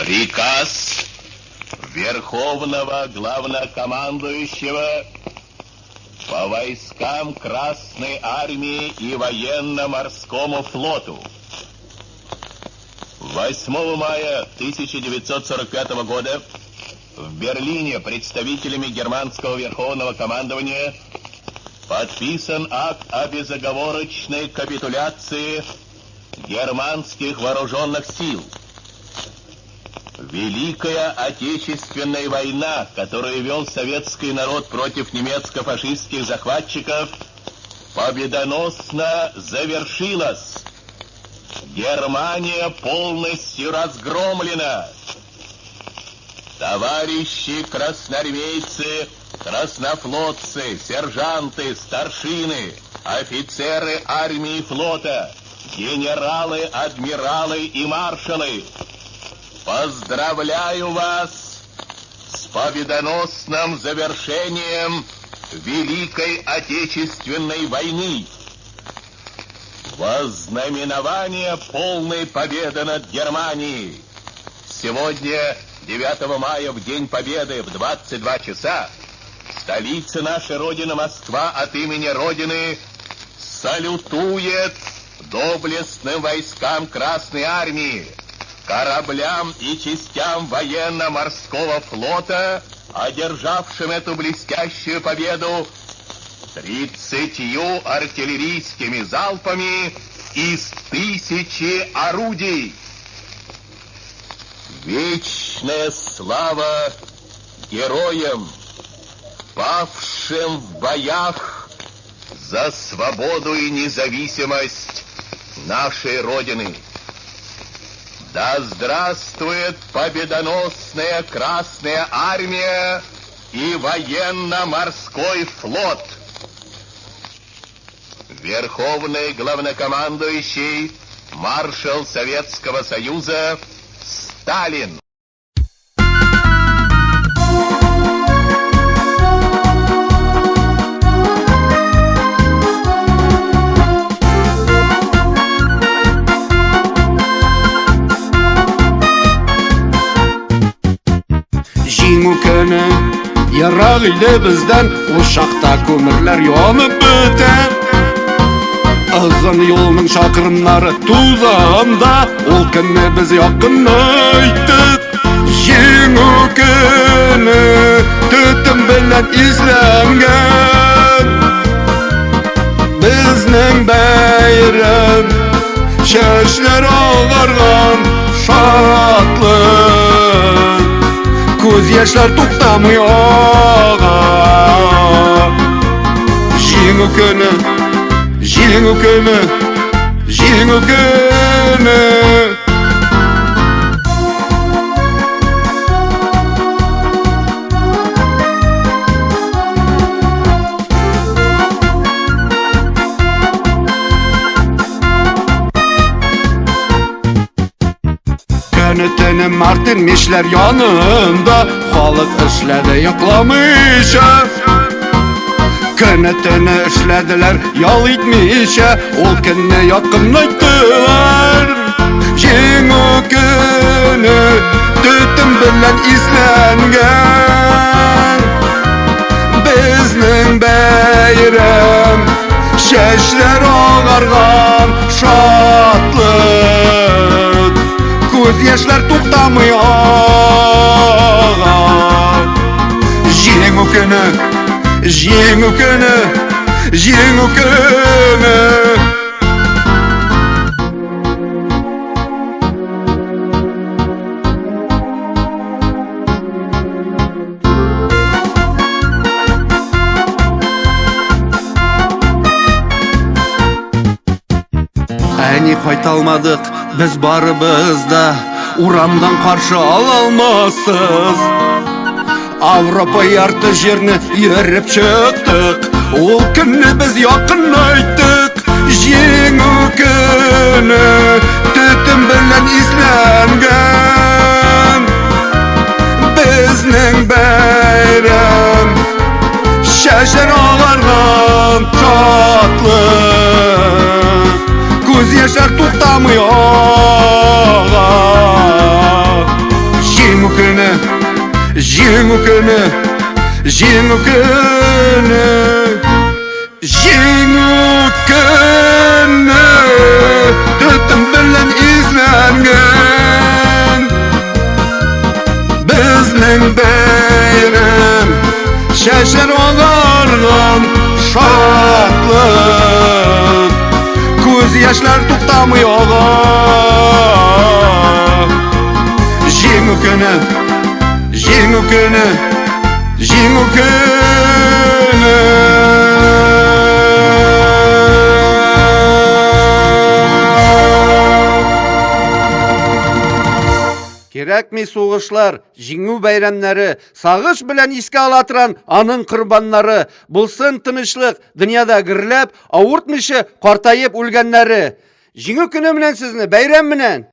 Приказ Верховного Главнокомандующего по войскам Красной Армии и Военно-Морскому флоту. 8 мая 1945 года в Берлине представителями германского Верховного Командования подписан акт о безоговорочной капитуляции германских вооруженных сил. Великая Отечественная война, которую вел советский народ против немецко-фашистских захватчиков, победоносно завершилась. Германия полностью разгромлена. Товарищи красноармейцы, краснофлотцы, сержанты, старшины, офицеры армии и флота, генералы, адмиралы и маршалы, поздравляю вас с победоносным завершением Великой Отечественной войны. Во знаменование полной победы над Германией. Сегодня, 9 мая, в День Победы, в 22 часа, столица нашей Родины Москва от имени Родины салютует доблестным войскам Красной Армии, кораблям и частям военно-морского флота, одержавшим эту блестящую победу 30 артиллерийскими залпами из 1000 орудий. Вечная слава героям, павшим в боях за свободу и независимость нашей Родины. Да здравствует победоносная Красная Армия и военно-морской флот! Верховный главнокомандующий, маршал Советского Союза Сталин. Җиңү көне ерак иде бездән, ул чакта күмерләр янып бетә. Озын юлның чакрымнары тузанда, ул көнне без якынайттык. Җиңү көне төтен белән изләнгән. Безнең бәйрәм, чәчләр агарган шатлык. Күз яшьләр туктамый ага. Җиңү көне, җиңү көне, җиңү көне. Көне төне Мартин мишләр янында халык эшләде йокламыйча. Көне төне эшләделәр ял итмичә, ул көнне якынайттылар. Җиңү көне төтен белән исләнгән. Безнең бәйрәм, чәчләр агарган шатлык. Күз яшьләр туктамый ага. Җиңү көне, җиңү көне, җиңү көне. Әни кайта алмадык, без барыбыз да урамдан каршы ала алмассыз. Авропа ярты җирне йөреп чыктык, ул көнне без якынайттык. Җиңү көне төтен белән исләнгән. Безнең бәйрәм, чәчләр агарган шатлык. Күз яшьләр туктамый ага. Җиңү көне, Җиңү көне, Җиңү көне, төтен белән изләнгән. Безнең бәйрәм, чәчләр агарган шатлык. Күз яшьләр туктамый ага. Җиңү көне, Җиңү көне, Җиңү көне. Кирәкми сугышлар, җиңү бәйрәмнәре, сагыш белән искә ала торган аның корбаннары. Булсын тынычлык, дөньяда гөрләп, авыртмыйча картаеп үлгәннәре. Җиңү көне белән сезне, бәйрәм белән!